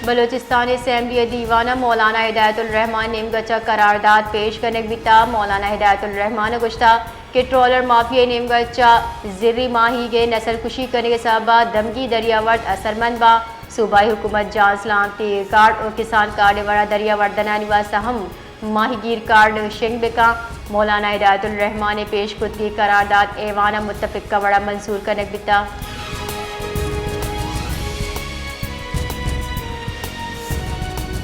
بلوچستان اسمبلی ءِ دیوان ءَ مولانا ہدایت الرحمان نیمگ ءَ چہ قرارداد پیش کنگ بیتا۔ مولانا ہدایت الرحمان ءَ گوشتا کہ ٹرالر مافیا ءِ نیمگ ءَ چہ زری ماہیگ ءِ نسل کشی کنگ ءِ سبب ءَ دمگی دریاورد اثرمند باں۔ صوبائی حکومت جان سلامتی کارڈ ءُ کسان کارڈ ءِ وڑا دریاوردنانی واستہ ہم ماہیگیر کارڈ شنگ بکاں۔ مولانا ہدایت الرحمان ءِ پیش کتگیں قرارداد ایوان ءَ متفقہ وڑا منظور کنگ بیتا۔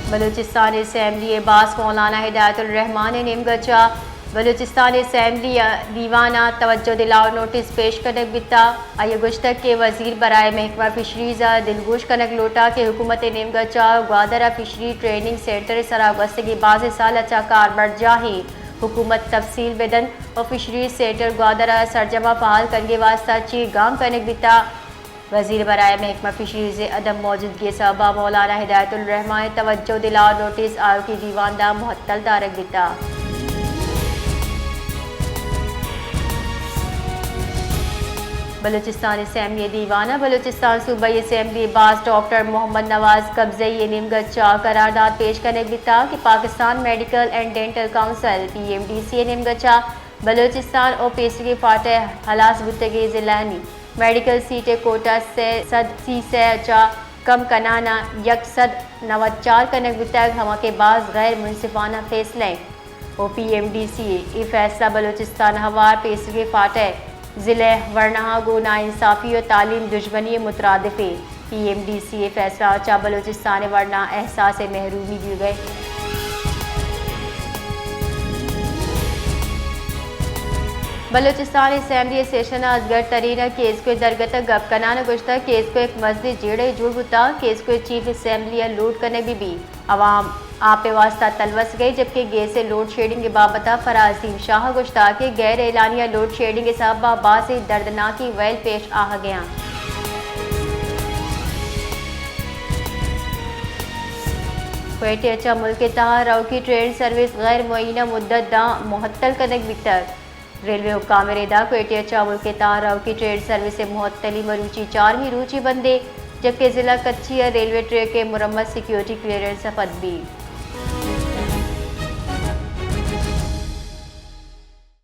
بلوچستان اسمبلی ءِ باس مولانا ہدایت الرحمان ءِ نیمگ ءَ چہ بلوچستان اسمبلی ءِ دیوان ءَ توجہ دلاؤ نوٹس پیش کنگ بیتا۔ آئی ءَ گوشتگ کہ وزیر برائے محکمہ فشریز ءَ دلگوش کنگ لوٹا کہ حکومت ءِ نیمگ ءَ چہ گوادر ءَ فشری ٹریننگ سینٹر ءِ سرا گوستگیں بازیں سال ءَ چہ کاربرجاہ ءِ حکومت تفصیل بدنت ءُ فشریز سینٹر گوادر ءَ سرجم ءَ فعال کنگ ءِ واستہ چی گام کنگ بیتا۔ وزیر برائے محکمہ فشریز ءِ عدم موجودگی ءِ سبب ءَ مولانا ہدایت الرحمان ءِ توجہ دلاؤ نوٹس آیوکیں دیوان ءَ معطل دارگ بیتا۔ بلوچستان اسمبلی ءِ دیوان ءَ بلوچستان صوبائی اسمبلی ءِ باس ڈاکٹر محمد نواز کبزئی ءِ نیمگ ءَ چہ قرارداد پیش کنگ بیتا کہ Pakistan medical and dental council, P M D C, ءِ نیمگ ءَ چہ بلوچستان ءُ پیسریگیں فاٹہ ءِ ہلاس بوتگیں ضلعانی میڈیکل سیٹ ءِ کوٹہ ءَ سئے سد سی سئے ءَ چہ کم کنان ءَ یک سد نود چار کنگ بوتگ، ہما کہ باز غیر منصفانہ فیصلہ انت ءُ پی ایم ڈی سی ءِ اے فیصلہ بلوچستان ءَ ہوار پیسریگیں فاٹہ ءِ ضلع ورناہاں گوں ناانصافی ءُ تعلیم دژمنی ءِ مترادف انت۔ پی ایم ڈی سی ءِ فیصلہ ءَ چہ بلوچستان ءِ ورنا احساس محرومی بیوگ ءَ۔ بلوچستان اسمبلی ءِ سیشن ءَ اصغر ترین ءَ کیسکو ءِ درگت ءَ گپ کنان ءَ گوشتگ، کیسکو یک مزنیں جیڑہ یے جوڑ بوتگ، کیسکو ءِ چیف اسمبلی ءَ لوڈ کنگ بہ بیت۔ عوام آپ ءِ واستہ تلوسگ ءَ، جبکہ گیس ءِ لوڈ شیڈنگ ءِ بابت ءَ فرح عظیم شاہ ءَ گوشتگ کہ غیر اعلانیہ لوڈ شیڈنگ ءِ سبب ءَ بازیں دردناکیں ویل پیش آہگ ءَ انت۔ کوئٹہ ءَ چہ ملک ءِ تہا روکی ٹرین سروس غیر معینہ مدت داں معطل کنگ بیتگ۔ ریلوے حکام ءِ ردا کوئٹہ ءَ چہ ملک ءِ تہا روکی ٹرین سروس ءِ معطلی مروچی چارمی روچ ءَ بندے، جبکہ ضلع کچھی ءَ ریلوے ٹریک ءِ مرمت سیکورٹی کلیئرنس ءَ پد بیت۔